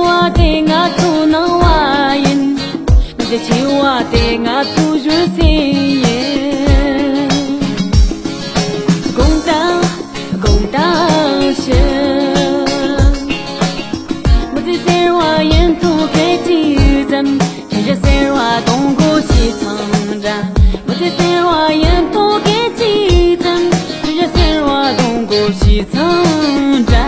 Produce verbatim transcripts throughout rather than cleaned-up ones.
བ་དེ་ང་ཚོའི་སྣང་བ་ཡིན། མི་ཚེ་འཆི་བ་དེ་ང་ཚོའི་བཞུད་ཟིན་ཡིན། དགོངས་དག་དགོངས་དག་ཞུ། མི་ཚེ་ཟེར་བ་ཡིན་དུས་སྐད་ཅིག་ཙམ། ཁྱེད་ཟེར་བ་གཏོང་དགོས་ཤེས་ཚང་འདྲ། མི་ཚེ་ཟེར་བ་ཡིན་དུས་སྐད་ཅིག་ཙམ། ཁྱེད་ཟེར་བ་གཏོང་དགོས་ཤེས་ཚང་འདྲ།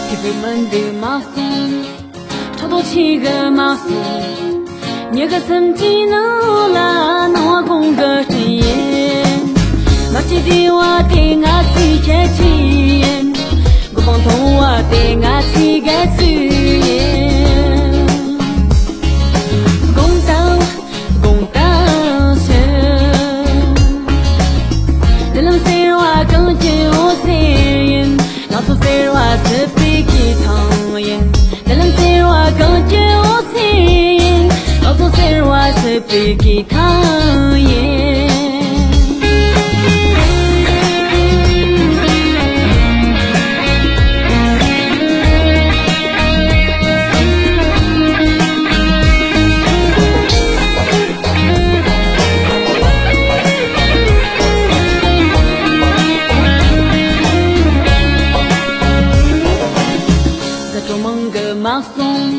ཐེ་བའི་མི་འདུག་མ་སོང་། ཕྲག་དོག་ཆེ་གི་མ་སོང་། མྱི་གི་སེམས་ཀྱི་ནང་ལ་སྣང་བ་གང་གི་སྤྲིན་ཡིན། མ་ཕྱི་བདེ་བ་དེ་ང་ཚོའི་ཁྱད་ཆོས་ཡིན། མགོ་པང་མཐོ་བ་དེ་ང་ཚོའི་དགའ་ཚོད་ཡིན། དགོངས་དག་དགོངས་དག་ཞུ། མདུན་ལམ་ཟེར་བ་གངས་ཀྱི་འོད་ཟེར་ཡིན། ང་ཚོ་ཟེར་བ་སྲིད་པའི་སྐྱེ་ཐང་ཡིན། མདུན་ལམ་ཟེར་བ་གངས་ཀྱི་འོད་ཟེར་ཡིན། ང་ཚོ་ཟེར་བ་སྲིད་པའི་སྐྱེ་ཐང་ཡིན། དགའ་སྤྲོ་མང་གི་མ་སོང་།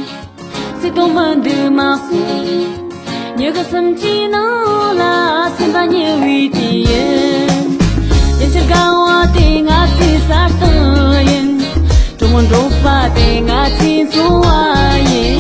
བརྩེ་དུང་མི་འདུག་མ་སོང་། མྱི་གི་སེམས་ཀྱི་ནང་ལ་སེམས་པ་ཉེ་བའི་དུས་ཡིན། སྐྱེ་འཆི་དགའ་བ་དེ་ང་ཚོའི་ས་སྟེང་ཡིན། གྲོགས་མོ་འགྲོགས་པ་དེ་ང་ཚོའི་འཚོ་བ་ཡིན།